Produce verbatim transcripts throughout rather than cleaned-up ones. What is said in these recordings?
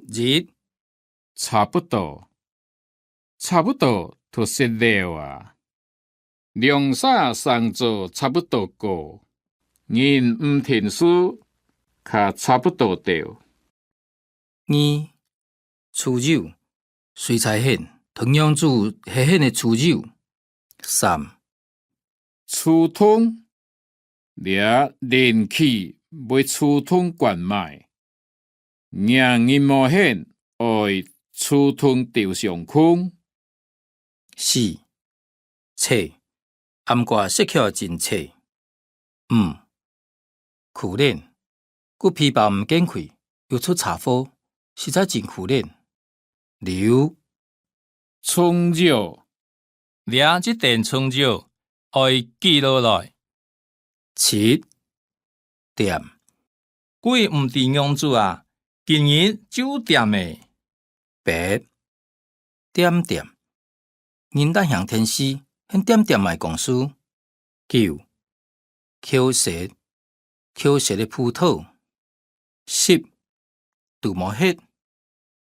一、差不多，差不多就熟了啊。兩儕生做差不多高，人毋定數，較差不多兜。二、自由，隨在䀴，同樣子係䀴个自由。三、自動，這冷氣會自動關埋，䀴人無閒，愛自動兜相共。四、脆，餡瓜食起來真脆。五、苦練，佢皮包毋見去，又出車禍，實在真苦練。六、重要，這一點重要，愛記落來。七、點，佢毋知仰子啊，今日就點咧。八、點點，人單行電視，還點點買公事。九、口舌，口舌个葡萄。十、堵無核，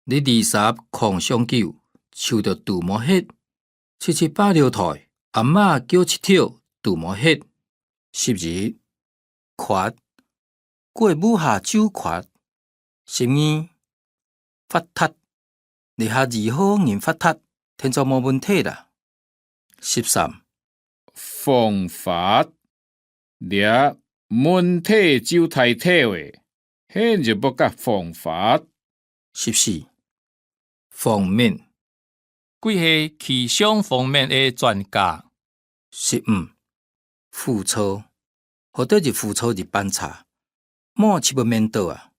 你二十囥上久，就著堵無核。七七八六台，阿媽叫七條堵無核。十一、闊，佢个母下就闊。十二、發達，這下二號人發達，天早無問題啦。十三、方法，這問題就大條咧，還有麼个方法？十四、方面，佢係氣象方面个專家。十五、浮躁，好得一浮躁一班車，無就會面倒啊。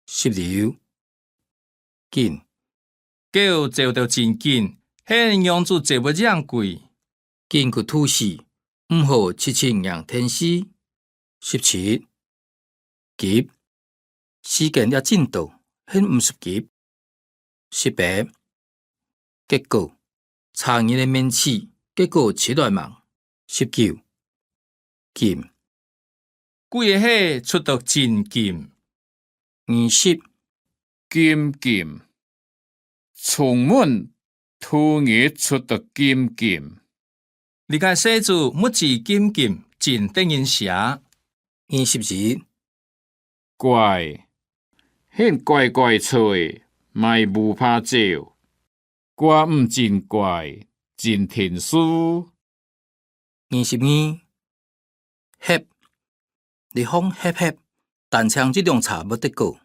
十六、緊，狗走到真緊，還仰子走會贏佢。緊去肚屎，毋好直直䀴電視。十七、急，時間也真多，還毋使急。十八、結果，差人个面試，結果出來吂。十九、緊，佢个血出到真緊。二十、金金，出門，逐日出到金金。這个細子目珠金金，真得人惜。二十一、乖，還乖乖坐，莫烏白走。 怪毋真乖，真聽事。二十二，合，這項合合，單淨一輛車無得過。